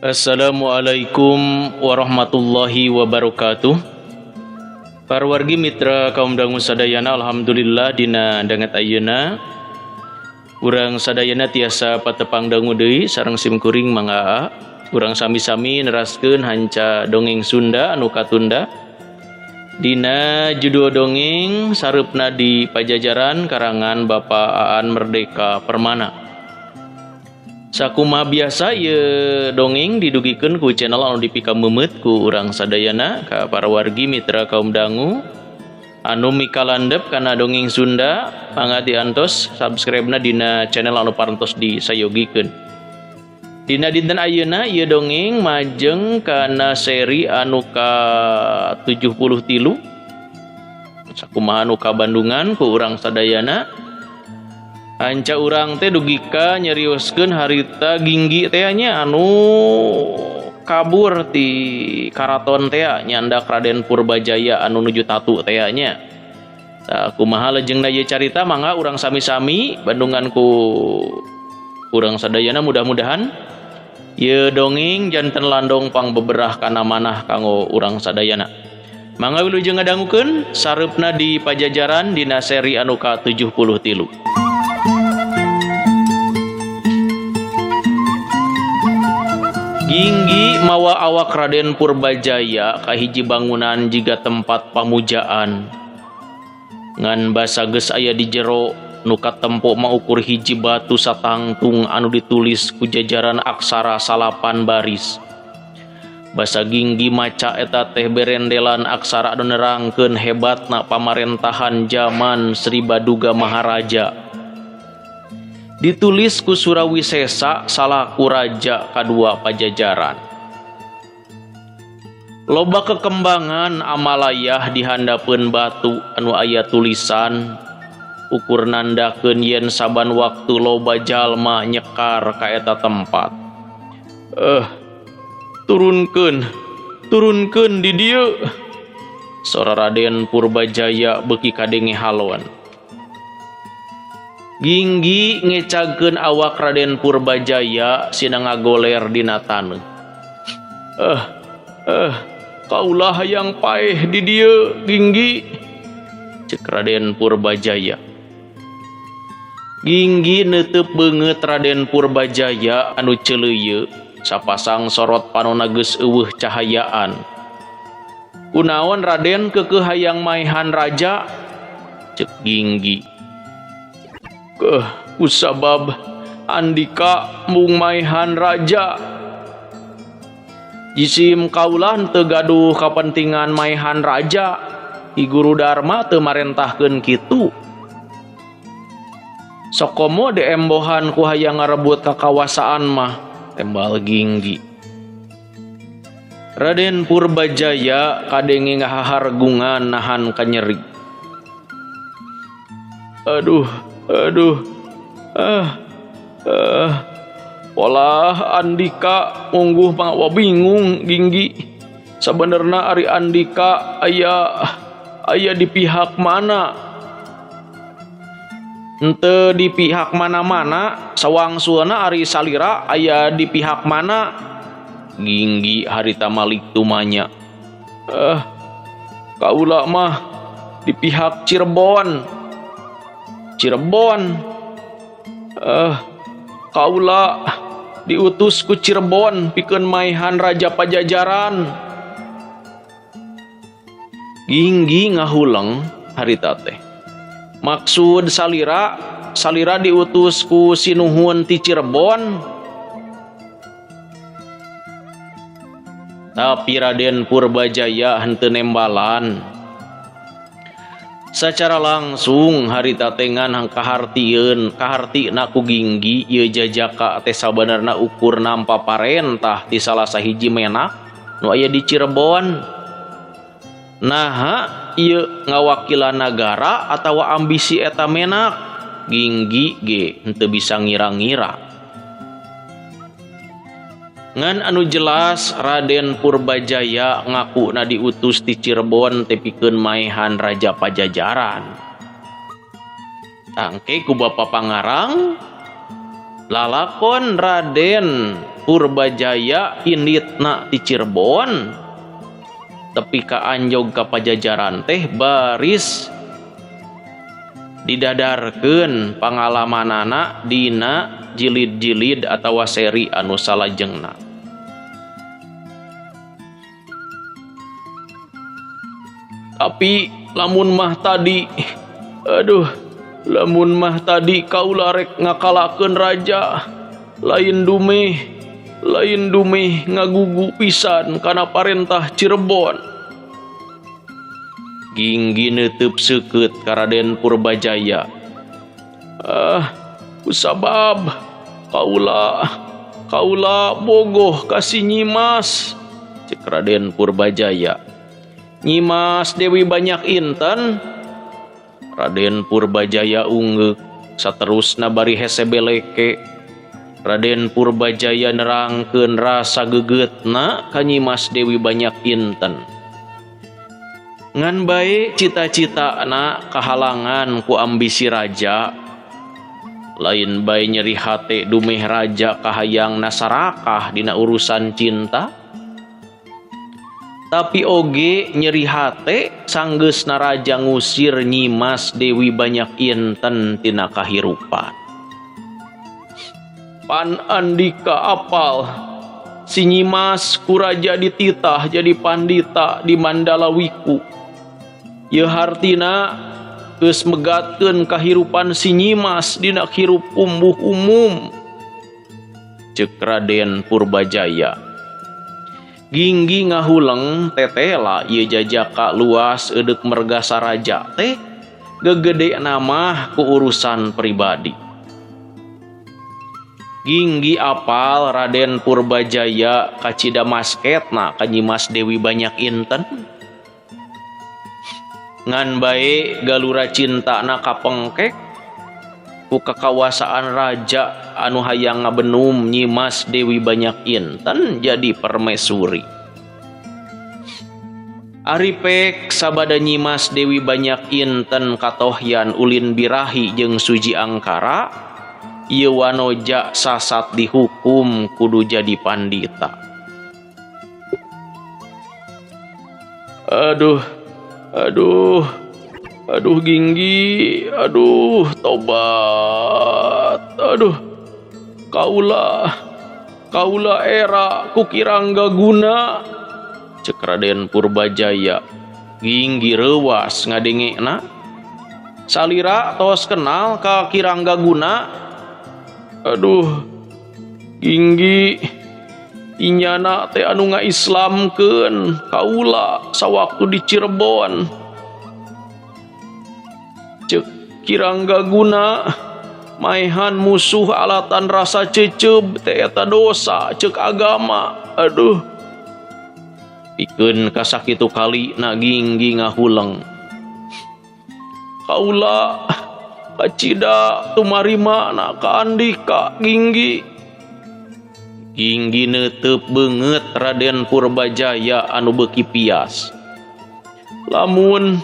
Assalamualaikum warahmatullahi wabarakatuh. Parwargi mitra kaum dangu sadayana, alhamdulillah dina danget ayeuna urang sadayana tiasa patepang dangu deui sareng simkuring Mang Aa. Urang sami-sami neraskeun hanca dongeng Sunda anu katunda dina judul dongeng Sareupna di Pajajaran karangan Bapak Aan Merdeka Permana. Sakumaha biasa ieu dongeng didugikeun ku channel anu dipikameumeut ku urang sadayana ka para wargi mitra kaum dangu anu mikalandep kana dongeng Sunda, mangga diantos subscribe-na dina channel anu parantos disayogikeun. Dina dinten ayeuna ieu dongeng majeng kana seri anu ka 73. Sakumaha anu kabandungan ku urang sadayana, hanca urang teh dugika nyerioskeun harita Ginggi teh nya anu kabur ti karaton teh nyandak Raden Purbajaya anu nuju tatu teh nya. Tah, kumaha lejengna ieu carita, mangga urang sami-sami bandungan ku urang sadayana. Mudah-mudahan ieu dongeng janten landong pangbeberah kana manah kanggo urang sadayana. Mangga wilujeng ngadangukeun Sareupna di Pajajaran dina seri anu ka 73. Ginggi mawa awak Raden Purbajaya ka hiji bangunan jiga tempat pamujaan. Ngan basa geus aya di jero, nu katempo mah ukur hiji batu satangtung anu ditulis ku jajaran aksara salapan baris. Basa Ginggi maca eta teh berendelan aksara anu nerangkeun hebatna pamarentahan jaman Sri Baduga Maharaja. Ditulis ku Surawisesa salaku raja kadua Pajajaran. Loba kekembangan amalayah di handapeun batu anu aya tulisan ukur nandakeun yen saban waktu loba jalma nyekar ka eta tempat. Turunkeun, turunkeun di dieu. Sora Raden Purbajaya beuki kadenge halon. Ginggi ngecagkeun awak Raden Purbajaya sina ngagoler dina taneuh. Kaulah hayang paeh di dieu, Ginggi, cek Raden Purbajaya. Ginggi neuteub beungeut Raden Purbajaya anu celeuyeu, sapasang sorot panona geus eueuh cahayaan. Kunaon Raden keukeuh hayang maehan raja? Cek Ginggi. Keh, kusabab andika mung maehan raja. Jisim kaulah teu gaduh kapentingan maehan raja. Ki Guru Dharma teu marentahkeun kitu. Sokomo diembohan ku hayang ngarebut kakawasaan mah, tembal Ginggi. Raden Purbajaya kadenge ngahahargungan nahan kanyeri. Aduh, aduh, polah andika mungguh pangawa bingung Ginggi. Sabenerna ari andika aya di pihak mana? Henteu di pihak mana-mana, sawangsulna ari salira aya di pihak mana? Ginggi harita malik tumanya. Kaula mah di pihak Cirebon. Cirebon. Kaula diutus ku Cirebon pikeun maehan Raja Pajajaran. Ginggi ngahuleng harita teh. Maksud salira, salira diutus ku sinuhun ti Cirebon. Tapi Raden Purbajaya henteu nembalan. Sacara langsung harita teh ngan kahartieun, kahartina ku Ginggi ieu jajaka teh sabenerna ukur nampa parentah ti salah sahiji menak nu aya di Cirebon. Naha ieu ngawakilan nagara atawa ambisi eta menak? Ginggi ge henteu bisa ngira-ngira. Ngan anu jelas Raden Purbajaya ngakuna diutus ti Cirebon teh pikeun maehan Raja Pajajaran. Tangke ku Bapa Pangarang lalakon Raden Purbajaya inditna ti Cirebon tepi ka anjog ka Pajajaran teh baris didadarkeun pangalamanana dina jilid-jilid atawa seri anu salajengna. Tapi lamun mah tadi, aduh, lamun mah tadi kaula rek ngakalakeun raja, lain dumeh ngagugu pisan kana parentah Cirebon. Ginggi neuteub seukeut ka Raden Purbajaya. Ah, kusabab kaula bogoh ka si Nyimas, cek Raden Purbajaya. Nyimas Dewi Banyak Inten. Raden Purbajaya unggeuk saterusna bari hese beleke. Raden Purbajaya nerangkeun rasa gegeutna ka Nyimas Dewi Banyak Inten. Ngan bae cita-citana kahalangan ku ambisi raja. Lain bae nyeri hate dumeh raja kahayang nasarakah dina urusan cinta. Tapi oge nyeri hate sanggeusna raja ngusir Nyimas Dewi Banyak Inten tina kahirupan. Pan andika apal si Nyimas ku raja dititah jadi pandita di Mandala Wiku. Ieu hartina geus megatkeun kahirupan si Nyimas dina hirup umbuh umum, ceuk Raden Purbajaya. Ginggi ngahuleng tetela ieu jajaka luas eudek merga saraja teh gegede mah ku urusan pribadi. Ginggi apal Raden Purbajaya kacida masketna ka Nyimas Dewi Banyak Inten. Ngan bae galura cintana kapengkek ku kakawasaan raja anu hayang ngabenum Nyimas Dewi Banyak Inten jadi permaisuri. Ari pek sabada Nyimas Dewi Banyak Inten katohyan ulin birahi jeung Suji Angkara, ieu wanoja sasat dihukum kudu jadi pandita. Aduh, aduh, aduh Ginggi, aduh tobat, aduh kaula era ku Kirangga Guna, cek Raden Purbajaya. Ginggi reuwas ngadengena. Salira tos kenal ka Kirangga Guna. Aduh Ginggi, inyana teh anu ngaislamkeun kaula sawaktu di Cirebon. Cek Kirangga Guna maehan musuh alatan rasa ceceb teh eta dosa cek agama. Aduh, pikeun kasakitu kali na Ginggi ngahuleng. Kaula kacida tumarima na ka andika Ginggi. Ginggi neuteub beungeut Raden Purbajaya anu beuki pias. Lamun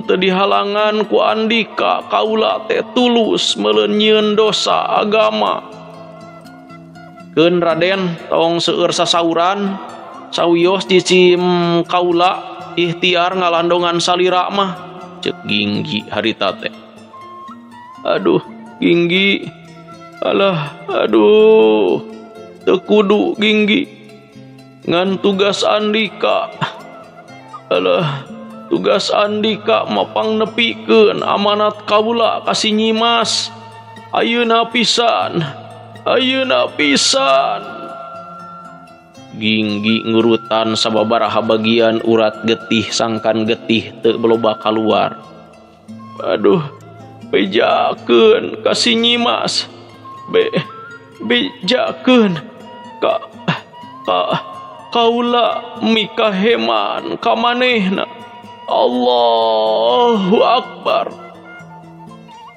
teu dihalangan ku andika kaula teh tulus meuleun dosa agama. Keun Raden tong seueur sasauran, sawios cicim kaula ikhtiar ngalandongan salira mah, cek Ginggi harita teh. Aduh Ginggi, alah aduh teu kudu Ginggi, ngan tugas andika, alah tugas andika mapang nepikeun amanat kaula ka si Nyimas. Ayeuna pisan, ayeuna pisan. Ginggi ngurutan sababaraha bagian urat getih sangkan getih teu loba kaluar. Aduh, bejakeun ka si Nyimas. Bejakeun ka kaula mikaheman ka manehna. Allahu Akbar.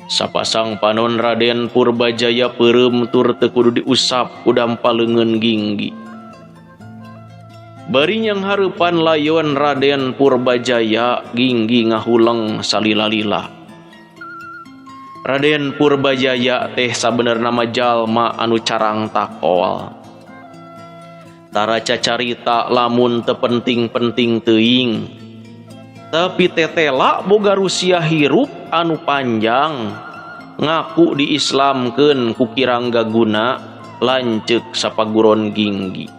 Sapasang panon Raden Purbajaya peureum tur teu kudu diusap ku dampa leungeun Ginggi. Bari nyanghareupan layon Raden Purbajaya, Ginggi ngahuleng salila-lila. Raden Purbajaya teh sabenerna mah jalma anu carang takol. Tara cacarita lamun teu penting-penting teuing. Tapi tetela boga rusia hirup anu panjang ngaku diislamkeun ku Kirangga Guna lanceuk sapaguron Ginggi.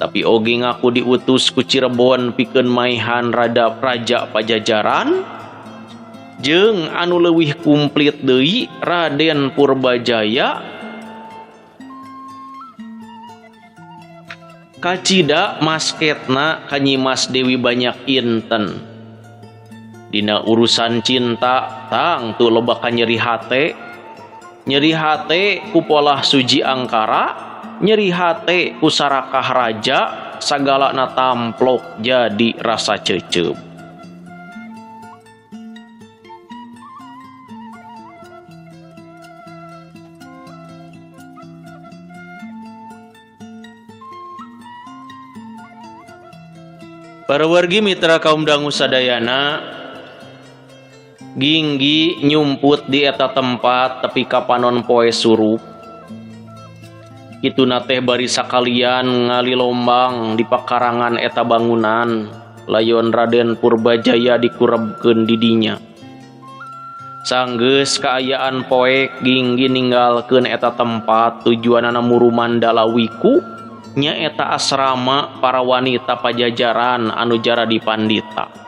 Tapi oge ngaku diutus ku Cirebon pikeun maehan rada raja Pajajaran jeung anu leuwih kumplit deui Raden Purbajaya kacida masketna ka Nyimas Dewi Banyak Inten. Dina urusan cinta tangtu loba ka nyeri hate. Nyeri hate ku polah suji angkara, nyeri hate ku sarakah raja, sagalana tamplok jadi rasa cecep. Para wargi mitra kaum dangu sadayana, Ginggi nyumput di eta tempat tepi ka panon poe surup. Kituna teh bari sakalian ngalilombang di pakarangan eta bangunan, layon Raden Purbajaya dikurebkeun di dinya. Sanggeus kaayaan poek Ginggi ninggalkeun eta tempat tujuanana muru Mandala Wiku, nyaeta asrama para wanita Pajajaran anu jara dipandita.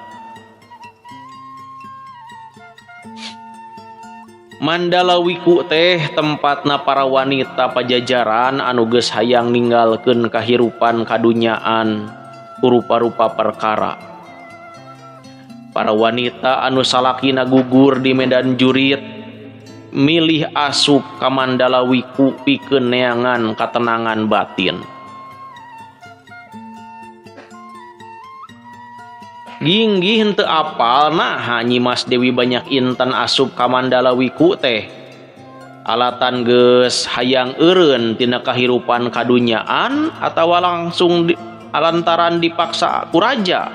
Mandala Wiku teh tempatna para wanita Pajajaran anu geus hayang ninggalkeun kahirupan kadunyaan ku rupa-rupa perkara. Para wanita anu salakina gugur di medan jurit milih asup ka Mandala Wiku pikeun neangan katenangan batin. Ginggi henteu apal naha Nyimas Dewi Banyak Inten asup ka Mandala Wiku teh. Alatan geus hayang eureun tina kahirupan kadunyaan atawa langsung alantaran dipaksa ku raja.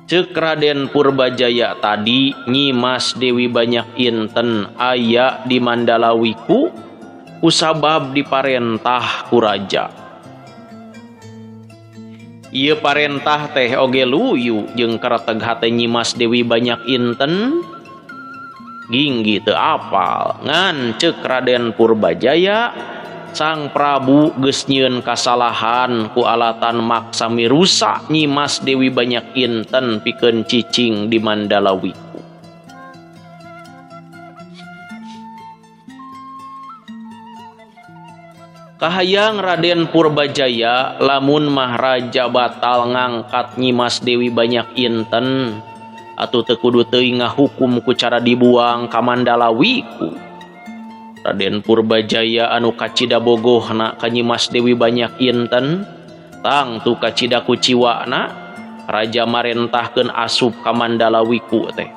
Ceuk Raden Purbajaya tadi Nyimas Dewi Banyak Inten aya di Mandala Wiku kusabab diparentah ku raja. Ieu parentah teh oge luyu jeung kareteg hate Nyimas Dewi Banyak Inten. Ginggi teu apal ngan ceuk Raden Purbajaya Sang Prabu geus nyieun kasalahan ku alatan maksa mirusa Nyimas Dewi Banyak Inten pikeun cicing di Mandala Wiku. Kahayang Raden Purbajaya lamun mah raja batal ngangkat Nyimas Dewi Banyak Inten atuh teu kudu teuing ngahukum ku cara dibuang ka Mandala Wiku. Raden Purbajaya anu kacida bogohna ka Nyimas Dewi Banyak Inten tangtu kacida kuciwana raja marentahkeun asup ka Mandala Wiku teh.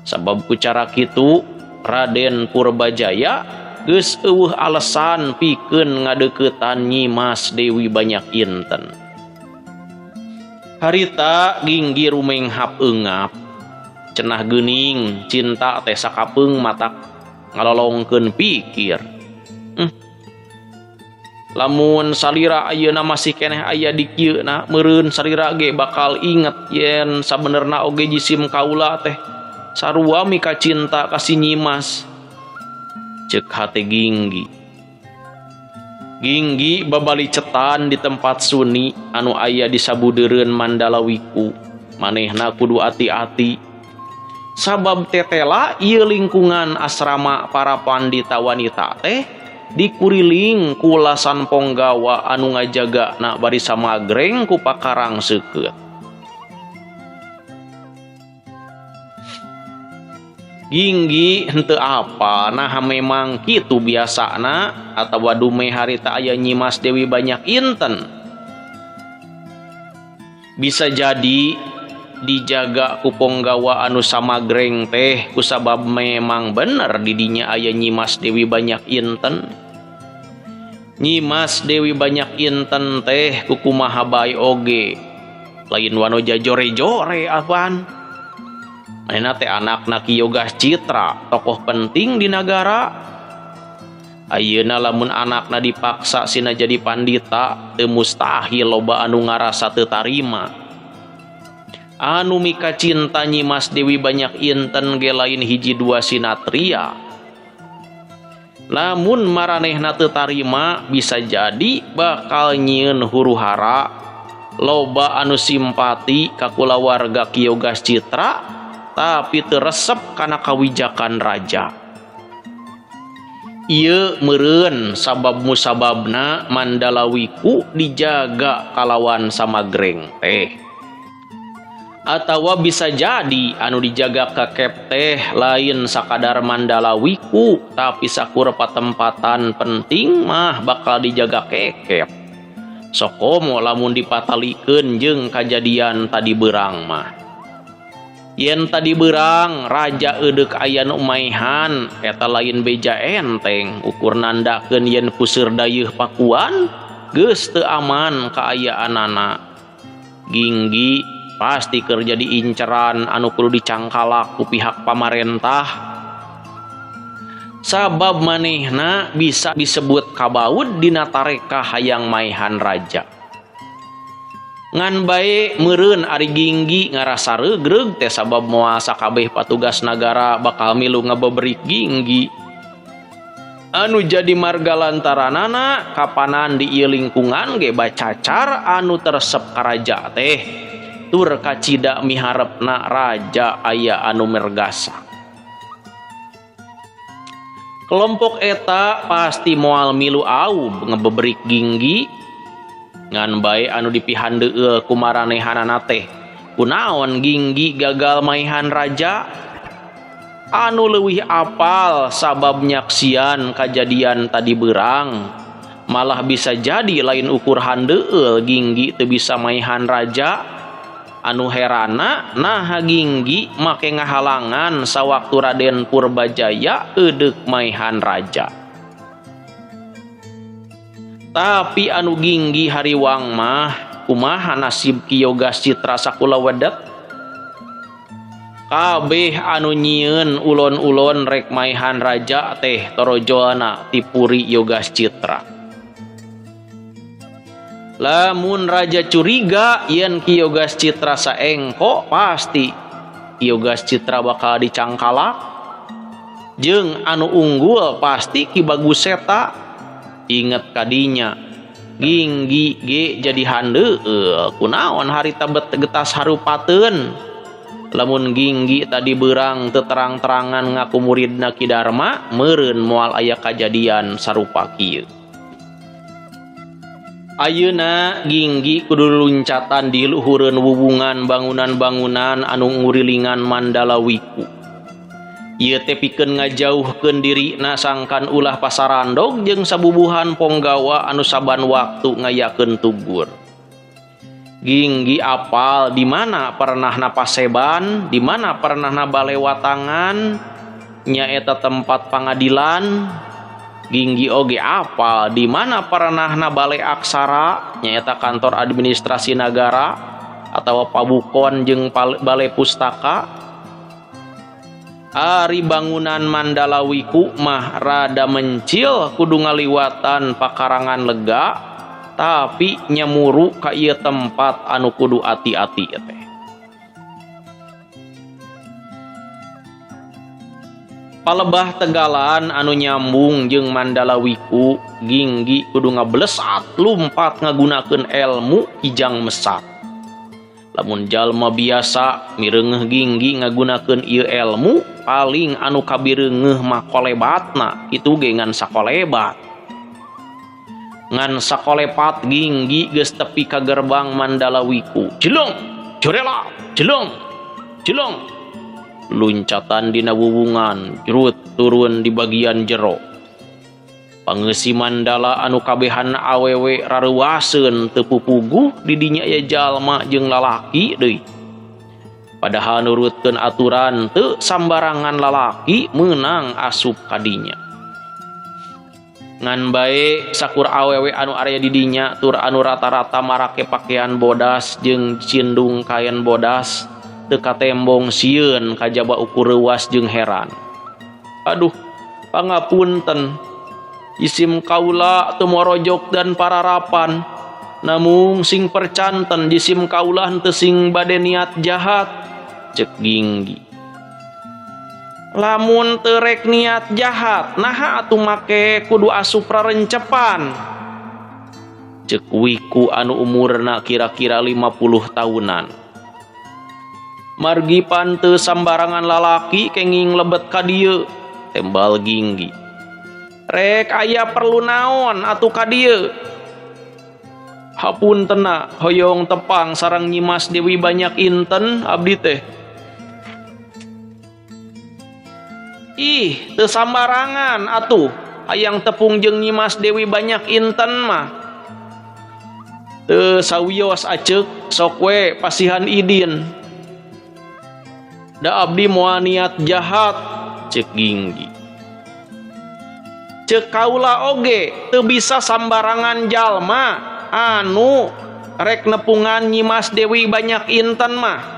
Sabab ku cara kitu Raden Purbajaya geus eueuh alasan pikeun ngadeuketan Nyimas Dewi Banyak Inten. Harita Ginggi rumenghap eungap. Cenah geuning cinta teh sakapeung matak ngalolongkeun pikir. Lamun salira ayeuna masih keneh aya di kieu na meureun salira ge bakal inget yen sabenerna oge jisim kaula teh sarua mika cinta ka si Nyimas. Ceuk hate Ginggi. Ginggi babali cetan di tempat suni anu aya di sabudeureun Mandala Wiku. Manehna kudu ati-ati. Sabab tetela ieu lingkungan asrama para pandita wanita teh dikuriling ku lasan ponggawa anu ngajagana bari samagreng ku pakarang seukeut. Ginggi henteu apa nah memang kitu biasana atawa dume harita aya Nyimas Dewi Banyak Inten. Bisa jadi dijaga ku ponggawa anu samagreng teh kusabab memang bener didinya aya Nyimas Dewi Banyak Inten. Nyimas Dewi Banyak Inten teh kukumaha bae oge lain wanoja jore-jore apaan. Manehna teh anakna Ki Yogas Citra, tokoh penting di nagara. Ayeuna lamun anakna dipaksa sina jadi pandita teu mustahil loba anu ngarasa teu tarima. Anu mika cinta Nyi Mas Dewi Banyak Inten ge lain hiji dua sinatria. Lamun maranehna teu tarima bisa jadi bakal nyieun huru hara loba anu simpati ka kulawarga Ki Yogas Citra tapi teu resep kana kawijakan raja. Ieu meureun sabab musababna Mandalawiku dijaga kalawan samagreng teh. Atawa bisa jadi anu dijaga kekep teh lain sakadar Mandalawiku tapi sakur patempatan penting mah bakal dijaga kekep. Sokomo lamun dipatalikeun jeung kajadian tadi beurang mah. Yen tadi beurang raja eudek aya nu maehan eta lain beja enteng ukur nandakeun yen puseur dayeuh Pakuan geus teu aman kaayaanana. Ginggi pasti keur jadi inceran anu kudu dicangkalak ku pihak pamarentah. Sabab manehna bisa disebut kabaud dina tareka hayang maehan raja. Ngan bae meureun ari Ginggi ngarasa regreg teh sabab moal sakabeh patugas nagara bakal milu ngabeberik Ginggi. Anu jadi marga lantaranana kapanan di ieu lingkungan ge bacacar anu teresep ka raja teh. Tur kacida miharepna raja aya anu mergasa. Kelompok eta pasti moal milu aub ngebeberik Ginggi. Ngan bae anu dipihandeueul ku maranehanana teh. Kunaon Ginggi gagal maehan raja? Anu leuwih apal sabab nyaksian kajadian tadi beurang. Malah bisa jadi lain ukur handeueul Ginggi teu bisa maehan raja. Anu herana naha Ginggi make ngahalangan sawaktu Raden Purbajaya eudek maehan raja. Tapi anu Ginggi hariwang mah kumaha nasib Ki Yogas Citra sakula wedet? Kabeh anu nyieun ulon-ulon rek maehan raja teh torojolna ti Puri Yogas Citra. Lamun raja curiga yen Ki Yogas Citra saengko pasti Ki Yogas Citra bakal dicangkalak. Jeung anu unggul pasti Ki Bagus Seta. Inget kadinya Ginggi ge jadi handeueul kunaon harita bet getas harupateun. Lamun Ginggi tadi beurang teu terang-terangan ngaku muridna Ki Darma meureun moal aya kajadian sarupa kieu. Ayeuna Ginggi kudu luncatan di luhureun wuwungan bangunan-bangunan anu ngurilingan Mandalawiku. Ieu teh pikeun ngajauhkeun dirina sangkan ulah pasarandog jeung sabubuhan ponggawa anu saban waktu ngayakeun tugur. Ginggi apal di mana pernahna paseban, di mana pernahna balewatangan, nyaeta tempat pangadilan. Ginggi oge apal di mana pernahna bale aksara, nyaeta kantor administrasi nagara atawa pabukon jeung bale pustaka. Ari bangunan Mandalawiku mah rada mencil kudu ngaliwatan pakarangan lega, tapi nyamuru ka ieu tempat anu kudu ati-ati teh. Palebah tegalan anu nyambung jeung Mandalawiku, Ginggi kudu ngablesat lumpat ngagunakeun elmu Kijang Mesat. Lamun jalma biasa mireungeuh Ginggi ngagunakeun ieu elmu, paling anu kabireungeuh mah kolebatna, kitu ge ngan sakolebat. Ngan sakolepat Ginggi geus tepi ka gerbang Mandalawiku. Jeleng, jorela, jeleng, jeleng. Luncatan dina wuwungan, jrut turun di bagian jero. Pangeusi Mandala anu kabehanna awewe rareuwaseun teu pupuguh di dinya aya jalma jeung lalaki deui. Padahal nurutkeun aturan teu sambarangan lalaki meunang asup ka dinya. Ngan bae sakur awewe anu aya di dinya tur anu rata-rata marake pakaian bodas jeung cindung kain bodas teu katembong sieun kajaba ukur reuwas jeung heran. Aduh, pangapunten. Jisim kaula teu morojok dan pararapan. Namung sing percanten jisim kaula henteu sing bade niat jahat. Cek Ginggi. Lamun teu rek niat jahat, naha atuh make kudu asup rarencepan. Cek Wiku anu umurna kira-kira 50 tahunan. Margi pan teu sambarangan lalaki kenging lebet ka dieu, tembal Ginggi. Rek aya perlu naon atuh ka dieu? Hapuntena hoyong tepang sareng Nyimas Dewi Banyak Inten abdi teh. Ih, teu sambarangan atuh hayang tepung jeung Nyimas Dewi Banyak Inten mah. Teu sawios aceuk sok we pasihan idin. Da abdi moal niat jahat, cek Ginggi. Cek kaula oge teu bisa sambarangan jalma anu rek nepungan Nyimas Dewi Banyak Inten mah.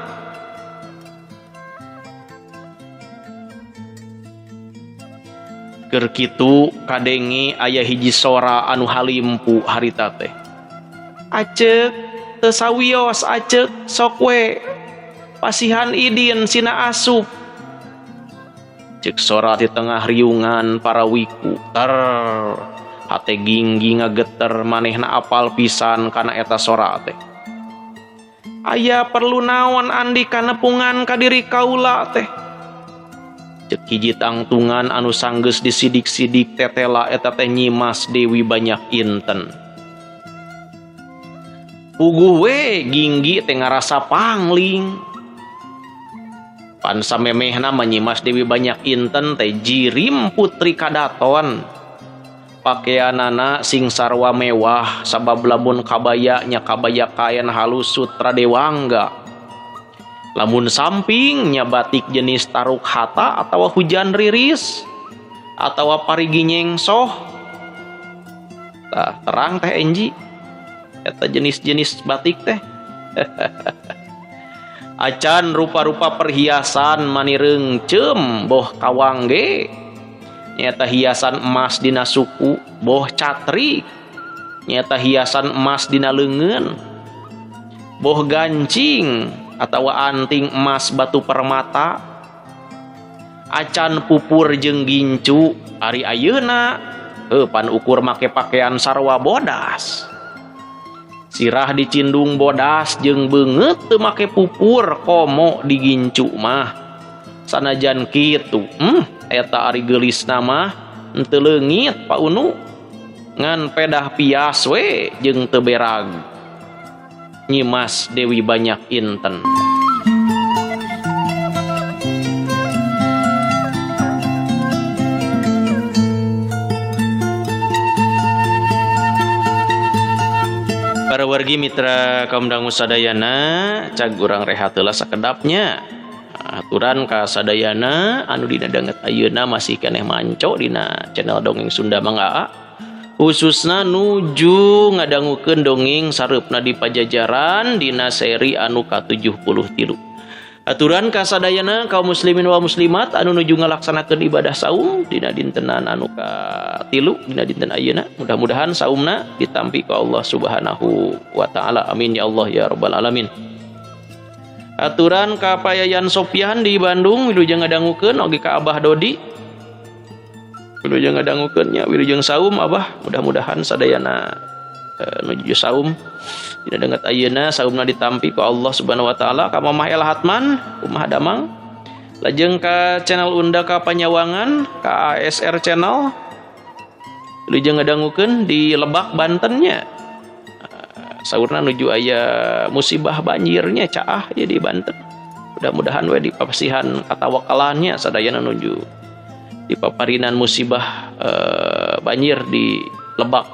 Keur kitu kadenge aya hiji sora anu halimpu harita teh. Aceuk teu sawios aceuk sok we pasihan idin sina asup. Cek sora di tengah riungan para wiku. Ter hate Ginggi ngageter manehna apal pisan kana eta sora teh. Aya perlu naon andika nepungan ka diri kaula teh. Cek hiji tangtungan anu sanggeus disidik-sidik tetela eta teh Nyimas Dewi Banyak Inten. Puguh we Ginggi teh ngarasa pangling. Pan samemehna mah Nyimas Dewi Banyak Inten teh jirim putri kadaton. Pakeanana sing sarwa mewah sabab lamun kabaya nya kabaya kain halus sutra dewangga. Lamun samping nya batik jenis taruk hata atawa hujan riris atawa parigi nyengsoh. Tah terang teh Enji eta jenis-jenis batik teh. Acan rupa-rupa perhiasan manireungceum boh kawangge. Nyata hiasan emas dina suku boh catrik. Nyata hiasan emas dina leungeun boh gancing atawa anting emas batu permata. Acan pupur jeung gincu ari ayeuna pan ukur make pakaian sarwa bodas. Sirah dicindung bodas jeung beungeut teu make pupur komo digincu mah. Sanajan kitu, eta ari geulisna mah henteu leungit Pak Unu. Ngan pedah pias we jeung teu berag. Nyimas Dewi Banyak Inten. Para wargi mitra kaum dangu sadayana, cag urang rehat heula sakedapnya. Aturan ka sadayana anu dina danget ayeuna masih keneh manco dina channel Dongeng Sunda Mang Aa. Khususna nuju ngadangukeun dongeng sareupna di Pajajaran dina seri anu ka-73. Aturan ka sadayana kaum muslimin wal muslimat anu nuju ngalaksanakeun ibadah saum dina dintenan anu ka-3 dina dinten ayeuna, mudah-mudahan saumna ditampi ku Allah Subhanahu wa taala. Amin ya Allah ya rabbal alamin. Aturan ka Payayan Sopian di Bandung wilujeng ngadangukeun oge ka Abah Dodi. Wilujeng ngadangukeun nya wilujeng saum Abah, mudah-mudahan sadayana nuju saum dina danget ayeuna saumna ditampi ku Allah Subhanahu wa taala. Ka Mamah El Hatman kumaha damang. Lajeng ka channel Unda ka Panyawangan ka ASR channel wilujeng ngadangukeun di Lebak Banten nya. Saurna nuju aya musibah banjirnya caah ya di Banten. Mudah-mudahan we dipapasihan katawakalannya sadayana nuju dipaparinan musibah banjir di Lebak.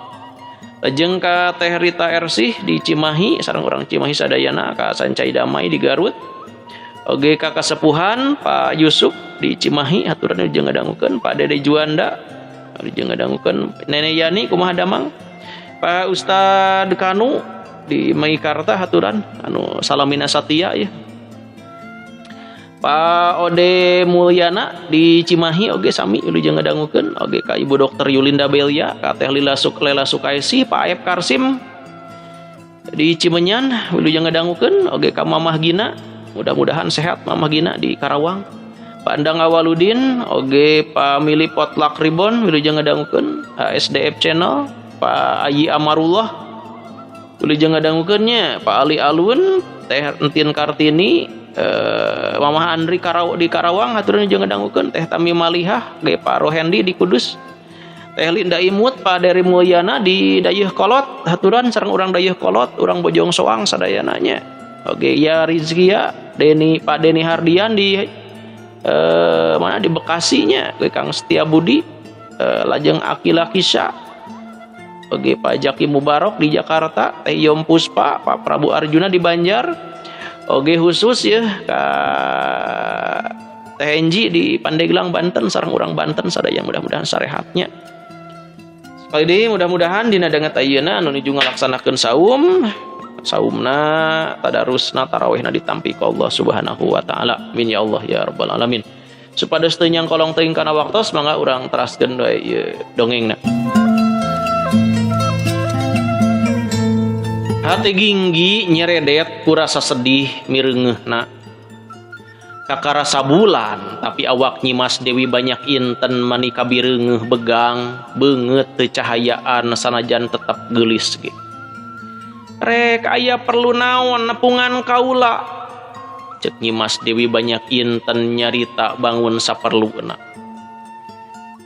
Lajeng ka Teh Rita Ersih di Cimahi sareng urang Cimahi sadayana, ka Sancai Damai di Garut. Oge ka Kasepuhan Pak Yusuf di Cimahi aturan jeung ngadangukeun, Pak Dede Juanda jeung ngadangukeun, Nenek Yani kumaha damang, Pak Ustad Kanu di Meikarta haturan anu Salamina Satya ya. Pak Ode Mulyana di Cimahi oge sami wilujeng ngadangukeun, oge ka Ibu Dokter Yulinda Belia, ka Teh Lila Suk Lela Sukaisi, Pak Aep Karsim di Cimenyan wilujeng ngadangukeun, oge ka Mamah Gina, mudah-mudahan sehat Mamah Gina di Karawang. Pak Andang Awaludin, oge Pak Mili Potlak Ribon wilujeng ngadangukeun, HSDF Channel, Pak Ayi Amarullah wilujeng ngadangukeun nya, Pak Ali Alun, Teh Entin Kartini, Mamah Andri di Karawang hatur jeung ngadangukeun, Teh Tami Malihah, ge Pak Rohendi di Kudus, Teh Linda Imut, Pak Dery Mulyana di Dayeuh Kolot, haturan sareng urang Dayeuh Kolot, urang Bojong Soang sadayana nya. Oge ya Rizkia, Deni, Pak Deni Hardian di mana di Bekasinya, ge Kang Setia Budi, lajeng Akila Kisha, oge Pak Jaki Mubarok di Jakarta, Teh Yom Puspa, Pak Prabu Arjuna di Banjar, oge khusus ya ka Teh Enji di Pandeglang Banten sareng urang Banten sadaya mudah-mudahan sarehatnya. Sekali deui mudah-mudahan dina danget ayeuna anu nuju ngalaksanakeun saum, saumna tadarusna tarawihna ditampi ku Allah Subhanahu wa taala. Amin ya Allah ya rabbal alamin. Supados teu nyangkolong teuing kana waktos, mangga urang teraskeun we ieu dongengna. Hate Ginggi nyeredet ku rasa sedih mireungeuhna. Kakara sabulan tapi awak Nyimas Dewi banyak inten mani kabireungeuh begang beungeut teu cahayaan sanajan tetep geulis ge. Rek aya perlu naon nepungan kaula? Cek Nyimas Dewi banyak inten nyarita bangun saperluna.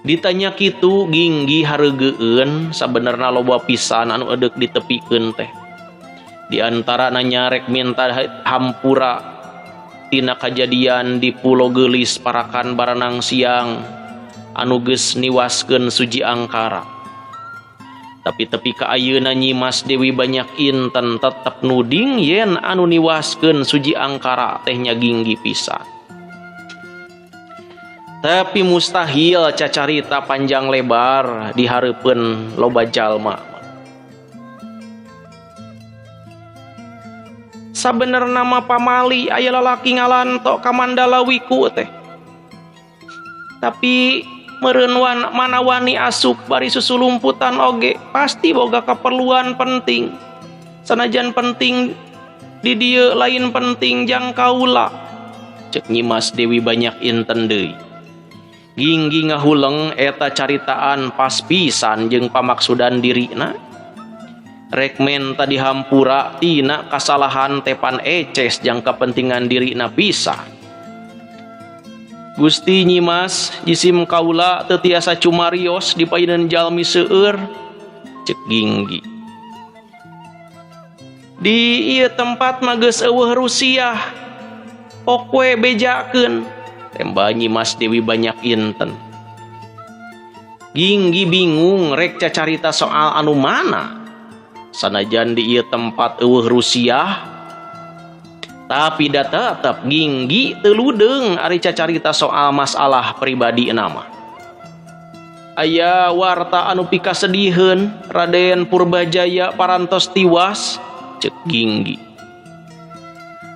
Ditanya kitu Ginggi hareugeun sabenerna loba pisan anu edeuk ditepikeun teh. Di antara nanya rek minta hampura tina kajadian di Pulo Geulis parakan baranang siang anu geus niwaskeun Suji Angkara. Tapi tepi ka ayeuna Nyimas Dewi banyak inten tetep nuding yen anu niwaskeun Suji Angkara teh nya Ginggi pisan. Tapi mustahil cacarita panjang lebar di hareupeun loba jalma. Sabenerna mah pamali aya lalaki ngalanto ka Mandala Wiku teh. Tapi meureun mana wani asup bari susulumputan oge pasti boga keperluan penting. Sanajan penting di dieu lain penting jang kaula. Cek Nyimas Dewi banyak inten deui. Ginggi ngahuleng eta caritaan pas pisan jeung pamaksudan dirina. Rek menta dihampura tina kasalahan tepan eces jang kepentingan dirina pisan. Gusti Nyimas jisim kaula teu tiasa cumarios di payunan jalmi seueur. Cek Ginggi. Di ieu tempat mah geus eueuh Rusiah. Pok we bejakeun. Temba Nyimas Dewi banyak inten. Ginggi bingung rek cacarita soal anu mana. Sanajan di ieu tempat eueuh Rusiah, tapi da tetep Ginggi teu ludeung ari cacarita soal masalah pribadi nama. Aya warta anu pikasediheun Raden Purbajaya parantos tiwas, cek Ginggi.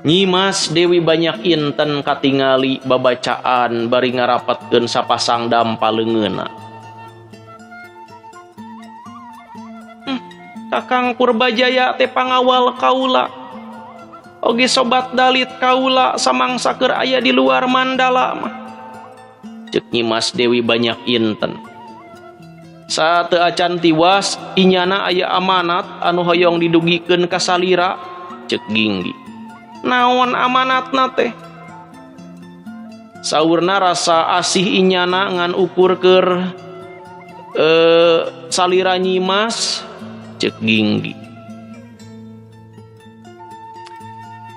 Nyimas Dewi banyak inten katingali babacaan bari ngarapatkeun sapasang dampa leungeunna. Kakang Purbajaya teh pangawal kaula. Oge sobat dalit kaula samangsa keur aya di luar mandala mah. Cek Nyimas Dewi banyak inten. Saateu acan tiwas inyana aya amanat anu hoyong didugikeun ka salira, cek Ginggi. Naon amanatna teh? Saurna rasa asih inyana ngan ukur keur salira Nyimas, cek Ginggi.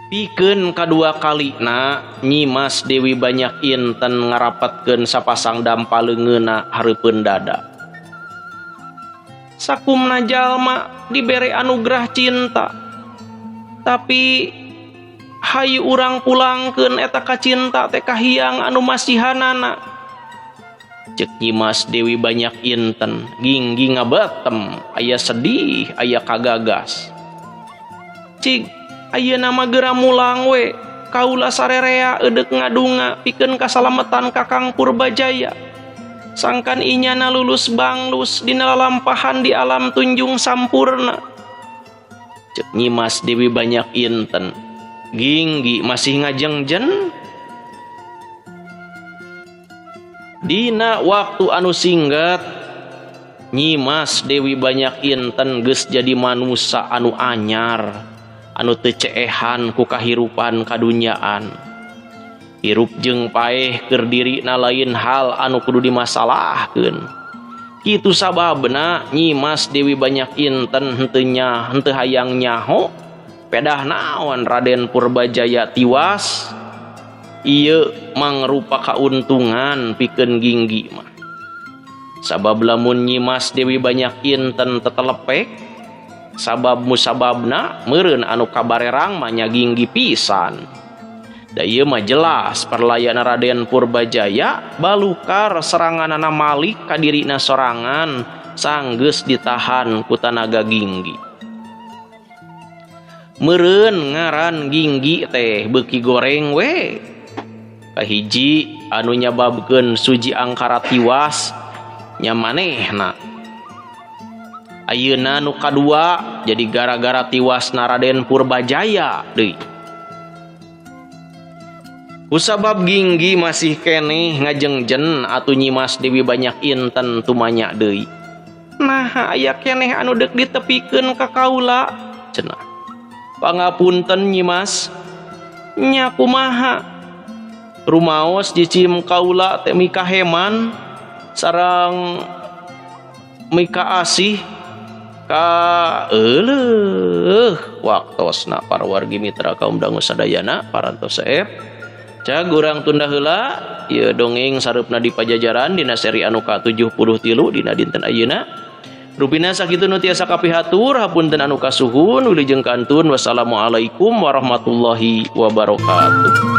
Pikeun kadua kalina Nyimas Dewi banyak inten ngarapatkeun sapasang dampa leungeunna hareupeun dada. Sakumna jalma dibere anugerah cinta, tapi hayu urang pulangkeun eta kacinta teh kahiyang anu masihanana. Cek Nyimas Dewi banyak inten, Ginggi ngabetem, aya sedih, aya kagagas. Cig, ayeuna mah geura mulang we kaula sarerea eudek ngadunga pikeun kasalametan Kakang Purbajaya. Sangkan inyana lulus banglus dina lalampahan di alam Tunjung Sampurna. Cek Nyimas Dewi Banyak Inten. Ginggi masih ngajengjen. Dina waktu anu singkat Nyimas Dewi Banyak Inten geus jadi manusa anu anyar, anu teu ceehan ku kahirupan kadunyaan. Hirup jeung paeh keur dirina lain hal anu kudu dimasalahkeun. Kitu sababna Nyimas Dewi Banyak Inten henteu hayang nyaho pedah naon Raden Purbajaya tiwas. Ieu mangrupa kauntungan pikeun Ginggi mah. Sabab lamun Nyimas Dewi Banyak Inten tetelepek, sabab musababna meureun anu kabarerang mah nya Ginggi pisan. Da ieu mah jelas perlayana Raden Purbajaya balukar seranganana Malik ka dirina sorangan sanggeus ditahan ku tanaga Ginggi. Meureun ngaran Ginggi teh beuki goreng we. Kahiji anu nyababkeun Suji Angkara tiwas nya manehna. Ayeuna nu kadua jadi gara-gara tiwasna Raden Purbajaya deui. Kusabab Ginggi masih keneh ngajengjen atuh Nyimas Dewi Banyak Inten tumanya deui. Nah, aya keneh anu deuk ditepikeun ka kaula cenah. Pangapunten Nyimas. Nya kumaha? Rumaos cicim kaula teh mika heman sareng mika asih ka euleuh waktosna para wargi mitra kaum dangu sadayana parantos seep. Cag urang tunda heula ieu dongeng sareupna di Pajajaran dina seri anu ka-73 dina dinten ayeuna. Rupina sakitu nu tiasa kapihatur, hapunten anu kasuhun, wilujeng kantun, wassalamualaikum warahmatullahi wabarakatuh.